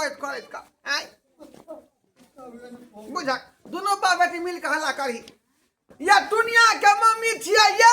करैत करैत का आय बुझक दुनू बाप बेटी मिल के हल्ला करही या दुनिया के मम्मी छियै ये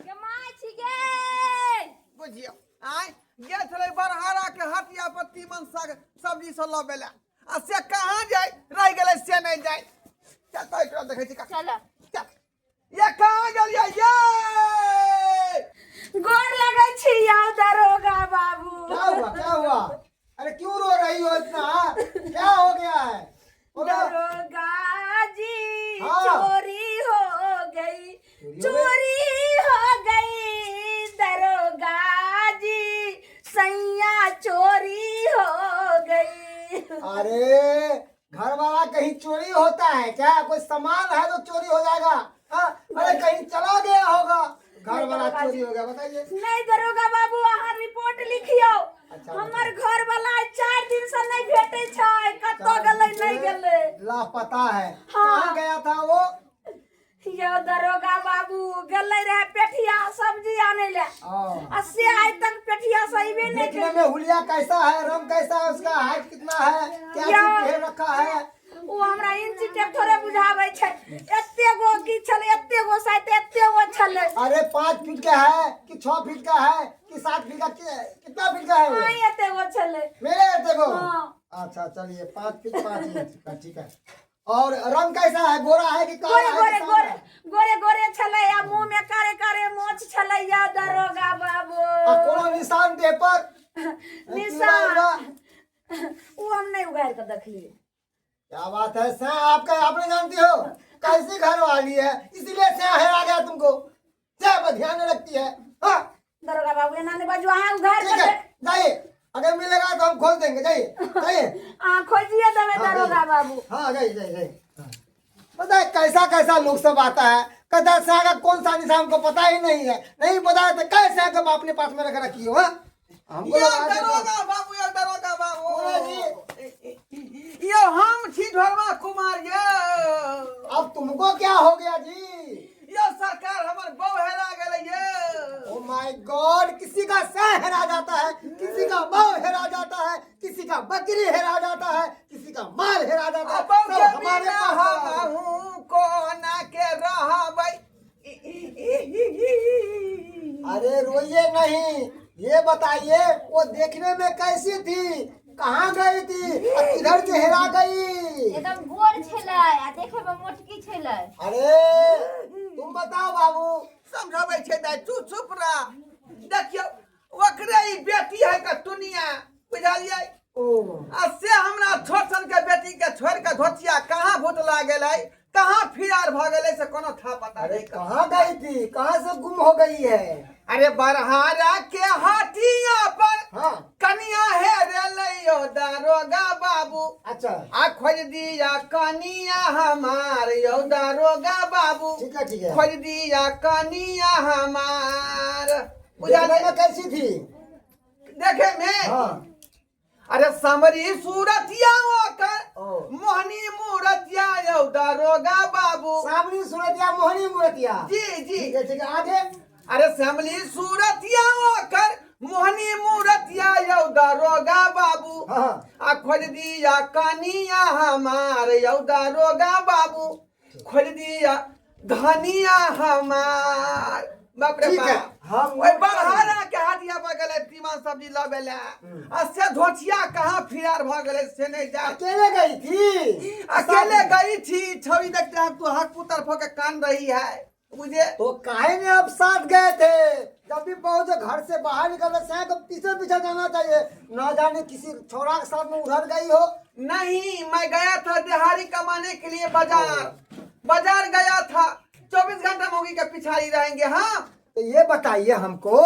गे माय छी गे। बुझियौ आय गेल छलै बरहारा के हटिया पर तीमन साग सब्जी सब लबे लए आ से कहाँ जाय रहि गेलै से नहि जाय। चल तो एकरा देखै छी। चल चल, ये कहाँ गेलियै ये? गोर लगै छी यौ दरोगा बाबू। क्या हुआ, क्या हुआ? अरे क्यों रो रही हो इतना? क्या हो गया है? बोलो। दरोगा जी, हाँ। चोरी हो गई। चोरी हो गई? चोरी हो गई दरोगा जी, सैया चोरी हो गई। अरे घर वाला कहीं चोरी होता है क्या? कोई सामान है तो चोरी हो जाएगा? हाँ? अरे कहीं चला गया होगा घर वाला, दरोगा चोरी जी। हो गया, बताइए। नहीं दरोगा बाबू, अहाँ रिपोर्ट लिखियौ। अच्छा। हमर घर वाला 4 दिन से नहीं भेटै छै, कतऽ गेलै नहीं गेलै। लापता है? हाँ। कहाँ गया था वो? यौ दरोगा बाबू, गेलै रहे पेठिया सब्जी आनै ले हाँ। आ से आइ तक पेठिया से अइबे नहीं। देखने में हुलिया कैसा है, रंग कैसा है उसका, हाइट कितना है, क्या चीज पहन रखा है? ओ हमरा इंची टेप थोड़े बुझाबै छै। एते गो की छलै, एते गो शायद एते गो छलै। अरे 5 फीट का है कि 6 फीट का है कि 7 फीट का, कितना फीट का है वो? हाँ, एते गो छलै। मेरे एते गो? हाँ। अच्छा चलिए, 5 फीट 5 इंच का, ठीक है। और रंग कैसा है, गोरा है कि काला गोरे है कि गोरे सांवला गोरे है? गोरे गोरे छलै आ मुंह में कारे कारे मोछ छलै या दरोगा बाबू। आ कोनो निशान देह पर? निशान ओ हम नहीं उगाड़ के देखलिए। क्या बात है सै, आपका आपने जानती हो कैसी घर वाली है, इसीलिए सै हेरा गया तुमको, सै पर ध्यान नहीं रखती है। हाँ। दरोगा बाबू, एना नहीं बाजू, अहाँ उघाड़ ठीक के है, जाइए, अगर मिलेगा तो हम खोज देंगे, जाइए जाइए। अहाँ खोजिए देबै। हाँ, दरोगा जाइए। बाबू। हाँ, जाइए जाइए जाइए। हाँ। पता है कैसा कैसा लोग सब आता है, कहता है सै का कौन सा निशान हमको पता ही नहीं है, नहीं पता है तो कैसे का अपने पास में रख रखी हो? हाँ? हमको यो लगा देता। दरोगा बाबू, यो दरोगा बाबू। बोलो जी। यो हम छी ढोरवा कुमार यो। अब तुमको क्या हो गया जी? यो सरकार, हमर बहू हेरा गेलै यो। ओ my God, किसी का सह हेरा जाता है, किसी का बहू हेरा जाता है, किसी का बकरी हेरा जाता है, किसी का माल हेरा जाता है, बहू सब के हमारे बिना पास चला आता है। हमहूँ कोना के रहबै। अरे रोइए नहीं, ये बताइए वो देखने में कैसी थी, कहाँ गई थी और किधर से हेरा गई? एकदम गोर छलै आ देखे में मोटकी छलै। अरे तुम बताओ बाबू। समझाबै छै दाइ, तू चुप रह। देखियौ, ओकरे ई बेटी है का दुनिया, बुझलियै? ओ। आ से हमरा छोट सन के बेटी के छोड़ के धोतिया कहाँ भुतला गेलै, कहाँ फिरार भऽ गेलै, से कोनो था पता अरे नहीं। कहाँ गई थी, कहाँ से गुम हो गई है? अरे बरहारा के हाथिया पर हाँ कनिया हे रे यो दारोगा बाबू। अच्छा। आ खोज दिया कनिया हमार यो दारोगा बाबू। ठीक है, ठीक है। खोज दिया कनिया हमार। देखने बुझलियै? में कैसी थी? देखे में? हाँ। अरे समरी सूरतिया ओकर ओ। मोहनी मूरतिया यौ दारोगा बाबू। सामनी सूरतिया, मोहनी मूरतिया। जी जी। ठीक है, ठीक है, आगे। अरे श्यामली सूरतिया ओकर मोहनी मूरतिया यौ दारोगा बाबू। हाँ। आ खोज दिया कनिया हमार यौ दारोगा बाबू, खोज दिया धनिया हमार। बाप रे ठीक है, बाप। हम ओहि बरहारा के हाटिया पर गेलै तीमन सब्जी लबे ले आ से धोतिया कहाँ फिरार भऽ गेलै से नहीं जा। अकेले गई थी? अकेले गई थी। छवि देखते हैं तो हक पुतर फो के कान रही है मुझे। तो काहे में आप साथ गए थे? जब भी पहुंचे घर से बाहर निकल रहे तो पीछे पीछे जाना चाहिए, ना जाने किसी छोरा के साथ में उधर गई हो। नहीं, मैं गया था दिहाड़ी कमाने के लिए, बाजार बाजार गया था। 24 घंटा मौगी के पिछाड़ी रहेंगे हाँ? तो ये बताइए हमको,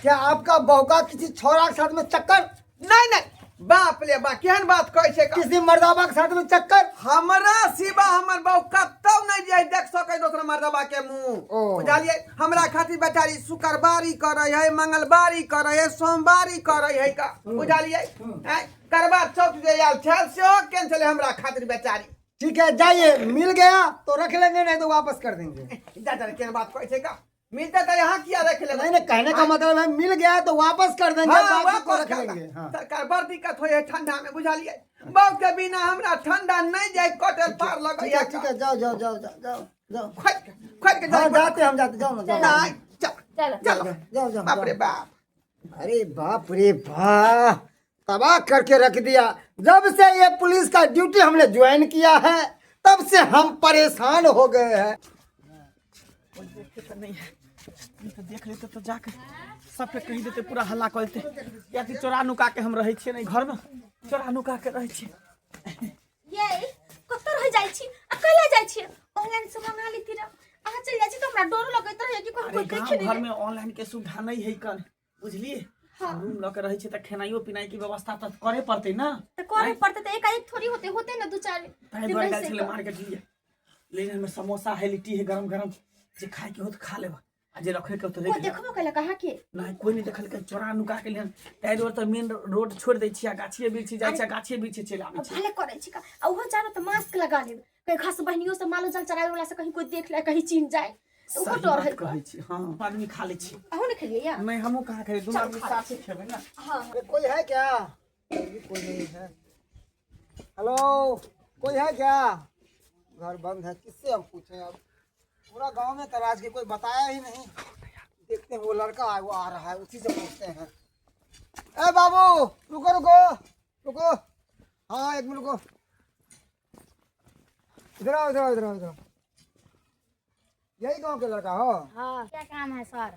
क्या आपका बहू का किसी छोरा के साथ में चक्कर? नहीं नहीं, बाप ले बा, केहन बात कहै छै का? किसी मर्दाबा के साथ में चक्कर? हमरा सिवा हमर बहू कतौ नहीं जाय देख सकै दोसर मर्दबा के मुंह। ओ। बुझलियै? हमरा खातिर बेचारी शुक्रवारी करै है, मंगलवारी करै है, सोमवारी करै है का, बुझलियै? आँय, करवा चौथ जे आयल छल सेहो कैंसिल हमरा खातिर बेचारी। ठीक है, जाइए, मिल गया तो रख लेंगे, नहीं तो वापस कर देंगे। जा जा, केहन बात कहै छै का? मिलते तो यहाँ किया रख लेबै। नहीं नहीं, कहने का मतलब है मिल गया तो वापस कर देंगे, हाँ, बाकी को वापस रख कर लेंगे। दे। हाँ सरकार बड़ दिक्कत होय है ठंडा में, बुझलिए? बहू के बिना हमरा ठंडा नहीं जाय कटल पार ठीक लगैया। है ठीक है, जाओ जाओ जाओ जाओ जाओ जाओ। खोज के खोज के हाँ जाय। जाते हम जाते, जाओ ना जाओ। नहीं, चल चलो। चलो। जाओ जाओ। बाप रे जाओ। बाप। अरे बाप रे बाप, तबाह करके रख दिया। जब से ये पुलिस का ड्यूटी हमने ज्वाइन किया है तब से हम परेशान हो गए हैं। कोई देखे तो नहीं है, नहीं तो देख लेते तो जाके सबके कहि देते, पूरा हल्ला कऽ देते। कियाकि चोरा नुका के हम रहै छियै ने घरमे, चोरा नुका के रहै छियै। ये कतऽ रहि जाइ छी आ कैला जाइ छी? ऑनलाइन से मंगा लेती रह। अहाँ चलि जाइ छी तऽ हमरा डरो लगैत रहैया कि अरे कोई गाँव देखे घर नहि। में ऑनलाइन के सुविधा नहीं है कन, बुझलिए? हाँ। रूम लऽ के रहै छै तऽ खेनाइयो पिनाइ के व्यवस्था तऽ करे पड़तै ना। तऽ करे पड़तै तऽ एकाएक थोड़ी होते होते ने, दू चारि ताहि दिन दुआरे रहि गेल छलै सकै। मार्केट लिए लेकिन हमे समोसा है, लिट्टी है गरम गरम, जे खाय के हो तऽ खा लेब आ जे रखे के हो तऽ कोई रख लेब। देखबो कैलक अहाँके? नहीं, कोई नहीं देखलकै, चोरा नुका के लिहन। ताहि दुआरे तऽ मेन रोड छोड़ि दै छियै आ गाछिए बिरछी जाइ छियै, गाछिए बिरछी चलि आबै छियै। भले करै छी का। आ ओहो जानो तऽ मास्क लगा लेब, कहीं घास बहनियो से मालो जाल चरावे वाला से कहीं कोई देख ले, कहीं चिन्ह जाए तऽ ओहो सही डर बात है। कहै छी। हाँ, आदमी खा लै छी। अहूँ ने खेलियै या? नहीं, हमहूँ कहाँ खेबै, दुनू चल, आदमी खा साथे खेबै ना। हाँ। अरे कोई है क्या? कोई नहीं है। हेलो, कोई है क्या? घर बंद है, किससे हम पूछें? अब पूरा गांव में तलाश के कोई बताया ही नहीं। देखते हैं वो लड़का वो आ रहा है, उसी से पूछते हैं। ए बाबू, रुको रुको रुको, हाँ एक मिनट रुको, इधर आओ इधर आओ इधर आओ इधर आओ। यही गांव के लड़का हो? हाँ, क्या काम है सर?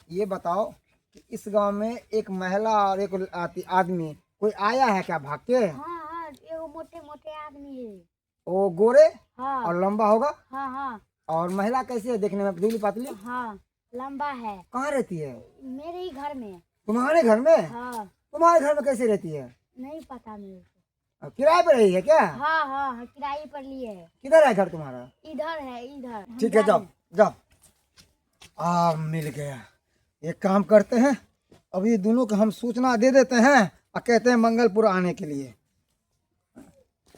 ये बताओ कि इस गांव में एक महिला और एक आदमी कोई आया है क्या भाग के? हाँ हाँ, एगो मोटे मोटे आदमी है। वो गोरे? हाँ। और लंबा होगा? हाँ हाँ। और महिला कैसी है देखने में, दुबली पतली? हाँ, लंबा है। कहाँ रहती है? मेरे ही घर में। तुम्हारे घर में? हाँ। तुम्हारे घर में कैसे रहती है? नहीं पता मेरे को। और किराए पर रही है क्या? हाँ हाँ हाँ, किराए पर लिए है। किधर है घर तुम्हारा? इधर है, इधर। हम ठीक है, जा जाओ रहे हैं। जाओ। आ मिल गया। एक काम करते हैं, अब ये दोनों को हम सूचना दे देते हैं और कहते हैं मंगलपुर आने के लिए।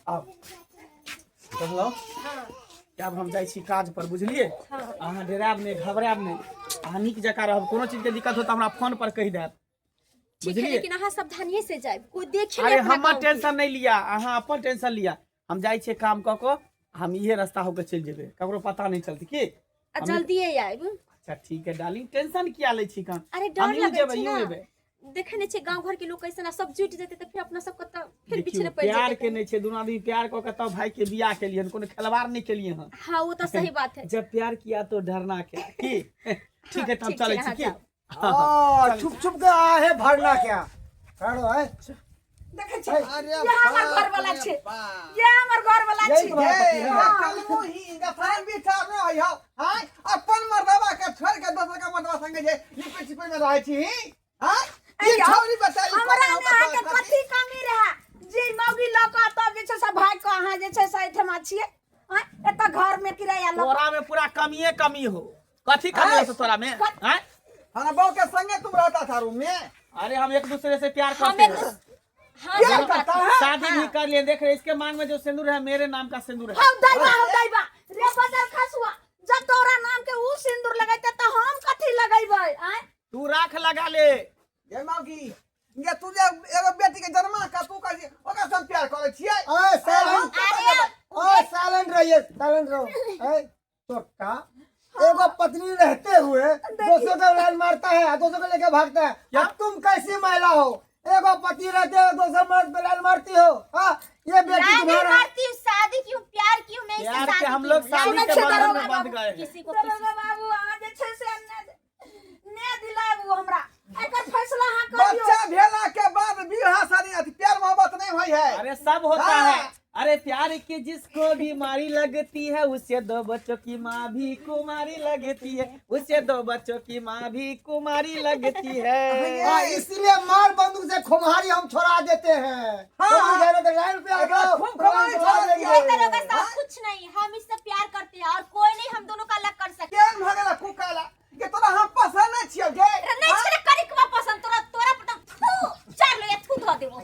आओ। कहलहुँ कि आब हम जाइ छी काज पर, बुझलिए? अहाँ डरायब नहि, घबरायब नहि, अहाँ नीक जकाँ रहब। कोनो चीजके दिक्कत हो तऽ हमरा फोन पर कहि देब। ठीक है। बुझलिए? लेकिन अहाँ सावधानिये से जायब, कोई देखे नहीं अरे अपना हमर गाँव के। टेंशन नहीं लिया, अहाँ अपन टेंशन लिया। हम जाइ छियै काम कऽ कऽ, हम इहे रास्ता होके चलि जेबै, ककरो पता नहीं चलतै की। आ जल्दिए आयब। अच्छा ठीक है डार्लिंग, टेंशन किया लै छी कहाँ? अरे हम डर यूं लगै जेबै, छै यूं ना। एबै। देखे नहीं छियै गाँव घर के लोग कैसन आ, सब जुटि जेतै तऽ फिर अपना सब कतऽ फिर देखियौ, बिछड़े पड़ि प्यार जेतै। के नहीं छै, दुनू आदमी प्यार कऽ के तब भाई के बियाह केलियै हन, कोनो खेलवाड़ नहीं केलियै हन। हाँ, वो तो सही बात है। जब प्यार किया तो डरना क्या की। ठीक है, तब ठीक छै, चलै छी अहाँ की। जाउ। आ, छुप छुप के आए है, भरना क्या खड़ो है। देखै छी, अरे ये हमर बाप घर वाला रे छै। बाप। ये हमर घर वाला यही छै। तुम्हारा पति है? कलमुही गसान बिछा में हौ हाय, अपन मर्दवा के छोड़ के दोसर के मर्दवा संगे जे लिपे छिपे में रहै छी हाय, ई अइयो, छौरी बताई। हमरा में अहाँके कथी कमी रहे जे मौगी लऽ कऽ तब जे छै से भागि कऽ अहाँ जे छै से एहिठमा छियै? आँय, एतऽ घर में किराया लऽ कऽ। तोरा में पूरा कमिए कमी हो, कथी कमी हो तोरा में? आँय? हमरा बहू के संगे तुम रहता था रूम में? अरे हम एक दूसरे से प्यार हम करते एक हैं। हाँ, प्यार सही बात करता है। है। शादी भी कर लिए, देख रहे इसके मांग में जो सिंदूर है, मेरे नाम का सिंदूर है। हौ दैबा, हौ दैबा रे बदल खसुआ, जब तोरा नाम के ऊ सिंदूर लगैते तऽ हम कथी लगैबै? आँय? तू राख लगा ले। ये मौगी, ये तू जे एगो बेटी के जन्मा का तू कह ओकरा से हम प्यार करै छियै। ओए साइलेंट, ओए साइलेंट रहिए, साइलेंट रहो। ए चोट्टा, एगो पत्नी रहते हुए दोसरों का लाइन मारता है, दोसरों को लेके भागता है। क्या? अब तुम कैसी महिला हो, एगो पति रहते हुए दोसर मर्द पे लाइन मारती हो? हाँ, ये बेटी लाइन नहीं तुम्हारा मारती हूँ, शादी की हूँ, प्यार की हूँ मैं इससे, प्यार के शादी हम की लोग हूँ। शादी लाइन के नहीं बंधन में मारती बंध गए हैं। किसी को दरोगा किसी बाबू, अहाँ जे छै से ने दिलाबू हमरा, एकर फैसला अहाँ करियौ। बच्चा भेला के बाद विवाह शादी अथी प्यार मोहब्बत नहीं होई है। अरे सब होता हाँ। है। अरे प्यार की जिसको बीमारी लगती है, उसे दो बच्चों की माँ भी कुमारी लगती है, उसे दो बच्चों की माँ भी कुमारी लगती है। हाँ, इसीलिए मार बंदूक से खुमहारी हम छोड़ा देते हैं। हाँ, तुम हाँ। कह रहे थे, लाइन पे आ जाओ, खूब खुमहारी छोड़ा छोड़ा देंगे। दिया। दरोगा साहब कुछ नहीं, हम इससे प्यार करते हैं और कोई नहीं हम दोनों का अलग कर सकते। केहन भऽ गेला कुकाला के तोरा हम पसंद नहीं छियौ गे? अरे नहीं छले करिकवा पसंद तोरा, तोरा पर थू चार लो या थू धो देबो।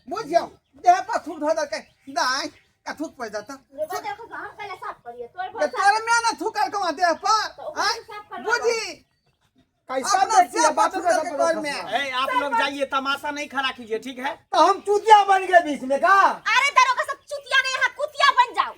बुझियौ देह पर थूक धऽ देलकै। दाइ का थूक पड़ जाता रोबा देखो हम पहले साफ करिए तोर के भरोसा तोर में ना थूकल कमा देह पर तो ओकरा आय साफ करवा बुझी कैसा अपना बेटी है से बाप बाप के घर में ए आप लोग जाइए तमाशा नहीं खड़ा कीजिए ठीक है तो हम चूतिया बन गए बीच में का अरे दरोगा सब चुतिया नहीं है कुतिया बन जाओ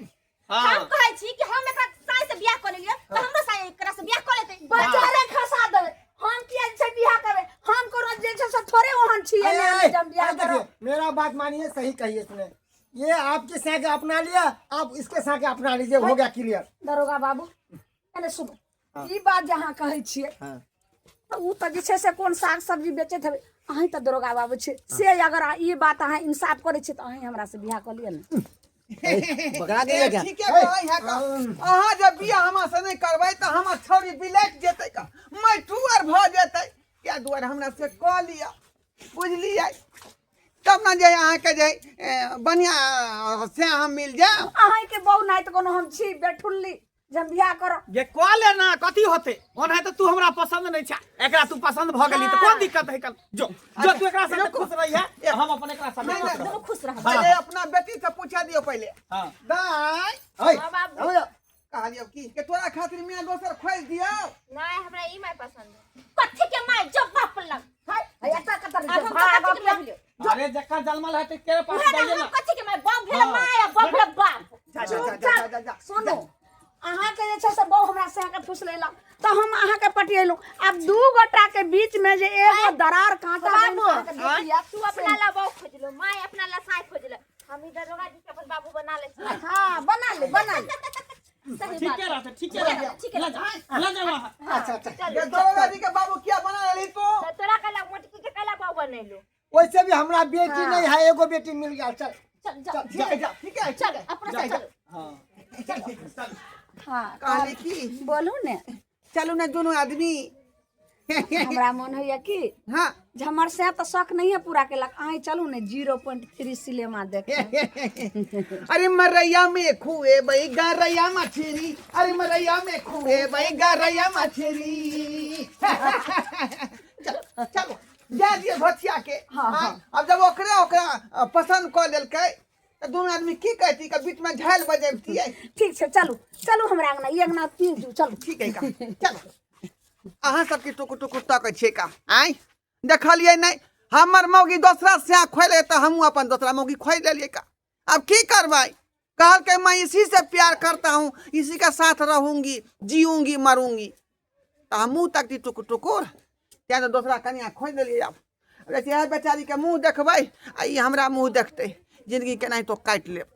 हाँ हम कहै छी कि हम एकरा साई से बियाह कर लेलिए त हमरो साई एकरा से बियाह कर लेतै बचारे खसा देबै हम किया जे छै बियाह करबै हम कोनो जे छै से थोड़े ओहन छियै अरे, ने अरे, जे हम बियाह अरे देखिए करब मेरा बात मानिए सही कही इसने ये आपके साके अपना लिया आप इसके साके अपना लीजिए हो गया क्लियर दरोगा बाबू एने सुनू ई बात जे अहाँ कहै छियै हाँ। तऽ ओ तऽ जे छै से कोन साग सब्जी बेचैत हेबै अहीं तऽ दरोगा बाबू छियै से अगर ई बात अहाँ इंसाफ करै छियै तऽ अहीं हमरा से बियाह कऽ लिअ ने पकड़ा गया क्या ठीके कहै है का अहाँ जब बियाह हमरा से नहि करबै तऽ हमर छौड़ी बिलटि जेतै का मटुअर भऽ जेतै किया दुआरे हमरा से कऽ लिअ बुझलियै तब ने जे अहाँके जे बढ़िआँ से हम मिल जायब अहाँके बहु नहि तऽ कोनो हम छी बेठुल्ली जे हम बियाह करब ये कऽ ले ना कथी होते ओना तऽ तू हमरा पसंद नहीं छा एकरा तू पसंद भऽ गेली तऽ कोन दिक्कत है कल जो जो तू एकरा संगे खुश रही है हम अपन एकरा संगे नहीं, खुश नहीं, रहब। दुनू खुश रहब पहिले अपना बेटी से पूछा दियो पहिले हाँ दाय है हाँ, बाबू। हो जा। कहलियो की के तोरा खातिर मियां दोसर खोज दियो नहीं हमरा ई माय पसंद है कथी के माय जो बाप लग है एतऽ कतऽ आब हम भाग कथी के माय भेलियो अरे जकर जन्मल है तेरे पास उहे ना जाइए हम ना कथी के माय बाप भेल हाँ। माय आ बाप भेल बाप जा जा जा जा जा जा सुनू अहाँके जे छै से बहु हमरा से अहाँके फुसलेलक तऽ हम अहाँके पटिएलहुँ आब दू गोटा के बीच में जे एगो दरार कांटा बनि बाबू, कऽ अहाँके देखिए तू अपना ला बहू खोजलो माय अपना ला साय खोजलो हम ई दरोगा जी के अपन बाबू बना ले छी हाँ बना ले बना ले सही ठीके बात रहते ठीके रहते ठीके ले जा ले जा वहाँ अच्छा अच्छा ये दरोगा जी के बाबू किया बना लेली तू तो तोरा कहला मोटकी के कहला बहू बनेलो वैसे भी हमरा बेटी नहीं है एगो बेटी मिल गया चल चल जा ठीक है जा ठीक है चल अपना से चल हाँ चल हाँ कहली की बोलू ने चलू ने दुनू आदमी हमरा मन होइए कि हाँ जे हमर से तऽ शौक नहीं है पूरा केलक अहीं चलू ने 0.3 सिनेमा देखे अरे मरैया में खुए बई गरैया मछली अरे मरैया में खुए बई गरैया मछली चलो चलो जा दिए भथिया के हाँ, हाँ। अब जब ओकरे ओकरा पसंद कऽ लेलकै तऽ दुनू आदमी की कहती के बीच में झाल बजबतियै ठीक छै चलू चलू हमरा अंगना ई अंगना पी जू चलू ठीक है का चलो अहाँ सबके टुकुर टुकुर तकै छियै का आँय देखलियै नहि हमर मौगी दोसरा से खोले तऽ हमहूँ अपन दोसरा मौगी खोलि लेलियै का अब की करबै कहलकै मैं इसी से प्यार करता हूँ इसी का साथ रहूंगी जीऊंगी मरूंगी तऽ हमहूँ तकती टुकुर टुकुर तेँ तऽ दोसरा कनिया खोजि लेलियै आब इएह बेचारीके मुँह देखबै आ ई हमरा मुँह देखतै जिन्दगी केनाहितो काटि लेब।